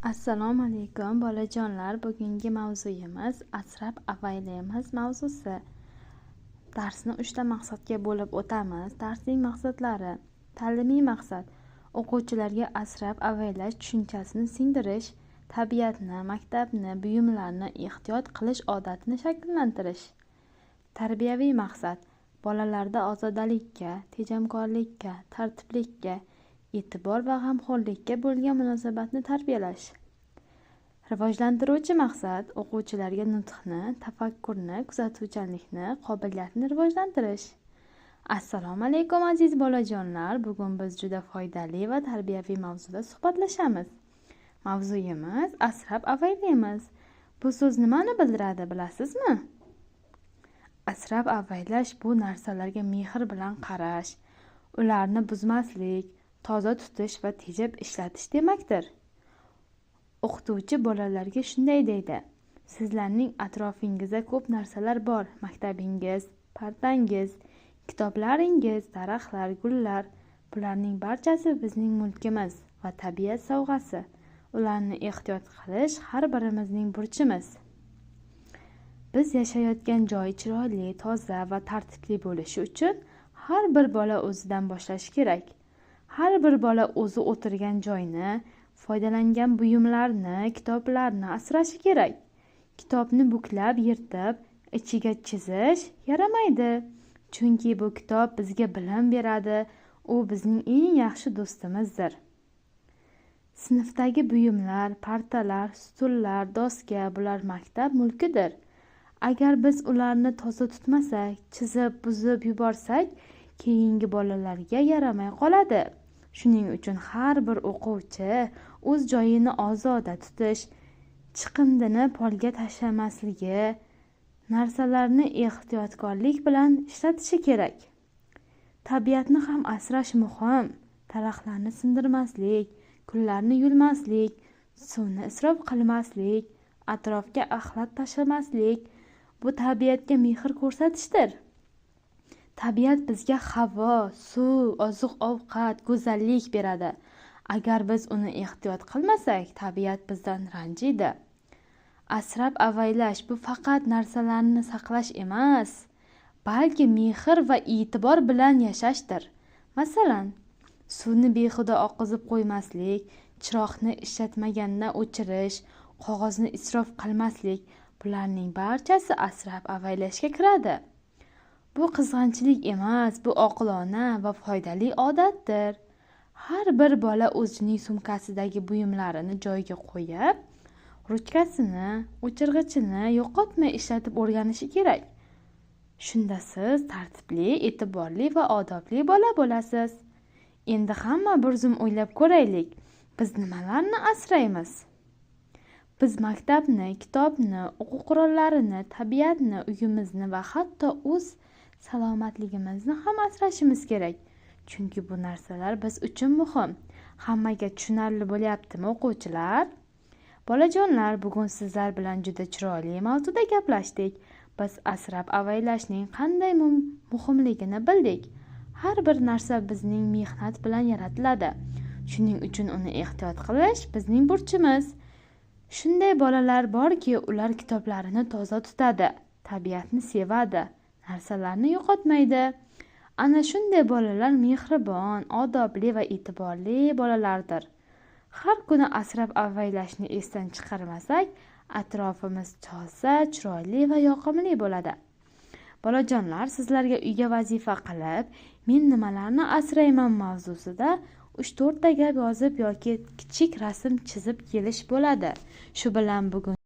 Assalomu alaykum, bolajonlar. Bugungi mavzuyimiz asrab avaylaymiz mavzusi. Darsni uchta maqsadga bo'lib o'tamiz. Darsning maqsadlari: ta'limiy maqsad, o'quvchilarga asrab avaylash tushunchasini singdirish, tabiatni, maktabni, buyumlarni ehtiyot qilish odatini shakllantirish. Tarbiyaviy maqsad, bolalarda ozodalikka, tejamkorlikka, tartiblikka, e'tibor va g'amxo'rlikka bo'lgan munosabatni tarbiyalash. Rivojlantiruvchi maqsad, o'quvchilarga nutqni, tafakkurni, kuzatuvchanlikni, qobiliyatni rivojlantirish. Assalomu alaykum, aziz bolajonlar. Bugun biz juda foydali va tarbiyaviy mavzuda suhbatlashamiz. Mavzuyimiz asrab avaylaymiz. Bu so'z nimani bildiradi, bilasizmi? Asrab avaylash bu narsalarga mehr bilan qarash, ularni buzmaslik, toza tutish va tejab ishlatish demakdir. O'qituvchi bolalarga shunday deydi: sizlarning atrofingizda ko'p narsalar bor. Maktabingiz, partangiz, kitoblaringiz, daraxtlar, gullar. Bularning barchasi bizning mulkimiz va tabiat sovg'asi. Ularni ehtiyot qilish har birimizning burchimiz. Biz yashayotgan joy chiroyli, toza va tartibli bo'lishi uchun har bir bola o'zidan boshlashi kerak. Har bir bola o'zi o'tirgan joyni, foydalangan buyumlarni, kitoblarni asrashi kerak. Kitobni buklab, yirtib, ichiga chizish yaramaydi. Chunki bu kitob bizga bilim beradi, u bizning eng yaxshi do'stimizdir. Sinfdagi buyumlar, partalar, stullar, doska bular maktab mulkidir. Agar biz ularni toza tutmasak, chizib, buzib yuborsak, keyingi bolalarga yaramay qoladi. Shuning uchun har bir o'quvchi o'z joyini ozoda tutish, chiqindini polga tashlamasligi, narsalarni ehtiyotkorlik bilan ishlatishi kerak. Tabiatni ham asrash muhim. Daraxtlarni sindirmaslik, gullarni yulmaslik, suvni isrof qilmaslik, atrofga axlat tashlamaslik bu tabiatga mehr ko'rsatishdir. Tabiat bizga havo, suv, oziq-ovqat, go'zallik beradi. Agar biz uni ehtiyot qilmasak, tabiat bizdan ranjiydi. Asrab avaylash bu faqat narsalarni saqlash emas, balki mehr va e'tibor bilan yashashdir. Masalan, suvni behuda oqizib qo'ymaslik, chiroqni ishlatmaganda o'chirish, qog'ozni isrof qilmaslik bularning barchasi asrab avaylashga kiradi. Bu qizg'anchilik emas, bu oqilona va foydali odatdir. Har bir bola o'zining sumkasidagi buyumlarini joyiga qo'yib, ruchkasini, o'chirg'ichini yo'qotmay ishlatib o'rganishi kerak. Shunda siz tartibli, e'tiborli va odobli bola bo'lasiz. Endi hamma bir zum o'ylab ko'raylik. Biz nimalarni asraymiz? Biz maktabni, kitobni, o'quv qurollarini, tabiatni, uyimizni va hatto o'z salomatligimizni ham asrashimiz kerak. Chunki bu narsalar biz uchun muhim. Hammaga tushunarli bo'lyaptimi, o'quvchilar? Bolajonlar, bugun sizlar bilan juda chiroyli mavzuda gaplashdik. Biz asrab avaylashning qanday muhimligini bildik. Har bir narsa bizning mehnat bilan yaratiladi. Shuning uchun uni ehtiyot qilish bizning burchimiz. Shunday bolalar borki, ular kitoblarini toza tutadi, tabiatni sevadi, narsalarni yo'qotmaydi. Ana shunday bolalar mehribon, odobli va e'tiborli bolalardir. Har kuni asrab avaylashni esdan chiqarmasak, atrofimiz toza, chiroyli va yoqimli bo'ladi. Bolajonlar, sizlarga uyga vazifa qilib, men nimalarni asrayman mavzusida 3-4 ta gap yozib yoki kichik rasm chizib kelish bo'ladi. Shu bilan bugun